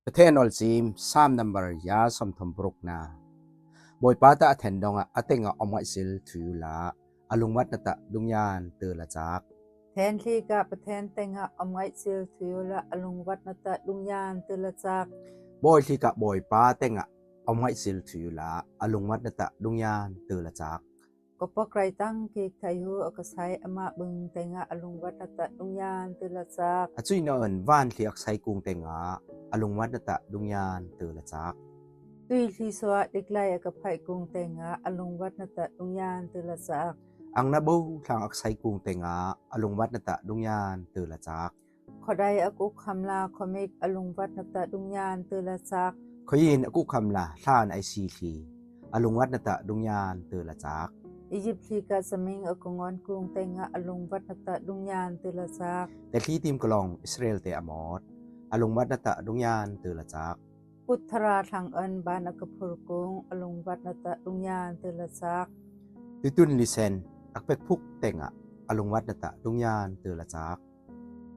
Pathen awlsiem, Psalm number ຢາສອມທົມປຸກນາ. ບອຍປາຕະອາແທນດອງອາ ອາເຕັງອາ ອອມໄຫວຊິລທຸລາ ອາລຸງວັດນະຕະດຸງຍານເຕີລະຈັກ. ແທນທີ່ກະປະແທນແຕງອາ ອອມໄຫວຊິລທຸລາ ອາລຸງວັດນະຕະດຸງຍານເຕີລະຈັກ. ບອຍທີ່ກະບອຍປາແຕງອາ ອອມໄຫວຊິລທຸລາ ອາລຸງວັດນະຕະດຸງຍານເຕີລະຈັກ. ກໍປະໄກຕັງກິກໄທຫູ ອາກະໄຊອາມະບຶງແຕງອາ ອາລຸງວັດນະຕະດຸງຍານເຕີລະຈັກ. ອາຈຸຍນະເອິນວານທີ່ອາກະໄຊກຸງແຕງອາ ອາລຸງວັດນະຕະດຸງຍານເຕີລະຈັກ. ຕຸຍທີ່ສວາດິກໄລອາກະໄພກຸງແຕງອາ ອາລຸງວັດນະຕະດຸງຍານເຕີລະຈັກ. ອັງນະໂບທາງອາກະໄຊກຸງແຕງອາ ອາລຸງວັດນະຕະດຸງຍານເຕີລະຈັກ. ຂໍໄດອາກຸຄຳລາ ຂໍມິກ ອາລຸງວັດນະຕະດຸງຍານເຕີລະຈັກ. ຂໍຍິນອາກຸຄຳລາ ທານໄອຊີທີ ອາລຸງວັດນະຕະດຸງຍານເຕີລະຈັກ. ອີຢິບທີ່ກະສະມິງອາກະງອນກຸງແຕງອາ ອາລຸງວັດນະຕະດຸງຍານເຕີລະຈັກ. ແຕ່ທີ່ຕີມກະລອງ ອິສຣາເອລແຕອາມອດ ອາລຸງວັດນະຕະດຸງຍານເຕີລະຈັກ. ປຸດທະລາທາງເອິນບານອາກະພຸລກຸງ ອາລຸງວັດນະຕະດຸງຍານເຕີລະຈັກ. ຕຸຍຕຸນລິເຊນ ອາກະເປັກພຸກແຕງອາ ອາລຸງວັດນະຕະດຸງຍານເຕີລະຈັກ.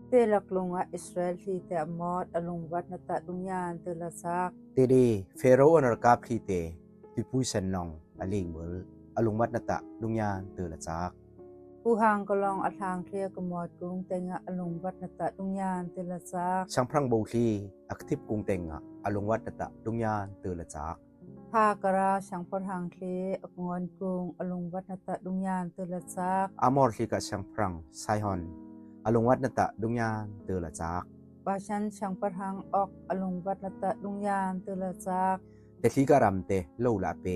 ເຕລັກລຸງອາ ອິສຣາເອລທີ່ແຕອາມອດ ອາລຸງວັດນະຕະດຸງຍານເຕີລະຈັກ. ເຕເດ ເຟໂຣອານອລະກາບທີ່ເຕ ຕຸຍປຸຍແຊນນອງ ອາລິງເມິລ ອາລຸງວັດນະຕະດຸງຍານເຕີລະຈັກ. ປູຮາງກະລອງອາທາງເທຍກະມອດກຸງແຕງອາ ອາລຸງວັດນະຕະດຸງຍານເຕີລະຈັກ. ຊຽງພລັງໂບທີ ອາກະທິບກຸງແຕງອາ ອາລຸງວັດນະຕະດຸງຍານເຕີລະຈັກ. ພາກະລາຊຽງພະທາງເທ ອາກະງອນກຸງ ອາລຸງວັດນະຕະດຸງຍານເຕີລະຈັກ. ອາມອລທີກະຊຽງພລັງ ຊາຍຮອນ ອາລຸງວັດນະຕະດຸງຍານເຕີລະຈັກ. ບາຊັນຊຽງພະທາງອອກ ອາລຸງວັດນະຕະດຸງຍານເຕີລະຈັກ. ແຕ່ທີ່ກະຣຳເຕ ໂລລາເປ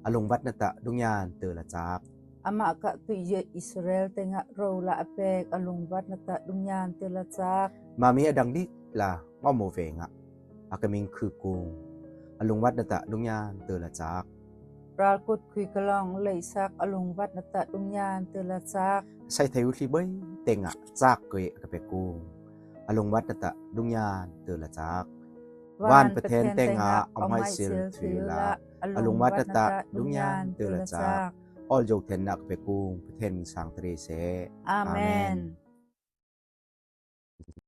ອາລຸງວັດນະຕະດຸງຍານເຕີລະຈັກ. ອາມະກະຕຸຍເຢ ອິສຣາເອລແຕງອາ ໂລລາອາເປກ ອາລຸງວັດນະຕະດຸງຍານເຕີລະຈັກ. ມາມີອາດັງດິລາ ມອມໂມເວງອາ ອາກະມິງຄືກຸງ ອາລຸງວັດນະຕະດຸງຍານເຕີລະຈັກ. ຣາລກຸດຄຸຍກະລອງ ເລີຍສັກ ອາລຸງວັດນະຕະດຸງຍານເຕີລະຈັກ. ໄຊໄທອຸທິເບຍແຕງອາ ຈາກເກອາກະເປກຸງ ອາລຸງວັດນະຕະດຸງຍານເຕີລະຈັກ. ວານປະເທນແຕງອາ ອອມໄຫວຊິລທຸລາ ອາລຸງວັດນະຕະດຸງຍານເຕີລະຈັກ. ອອລໂຢແທນນະກະເປກຸງ ປະເທນມິງສາງທະເລແຊ. ອາເມນ.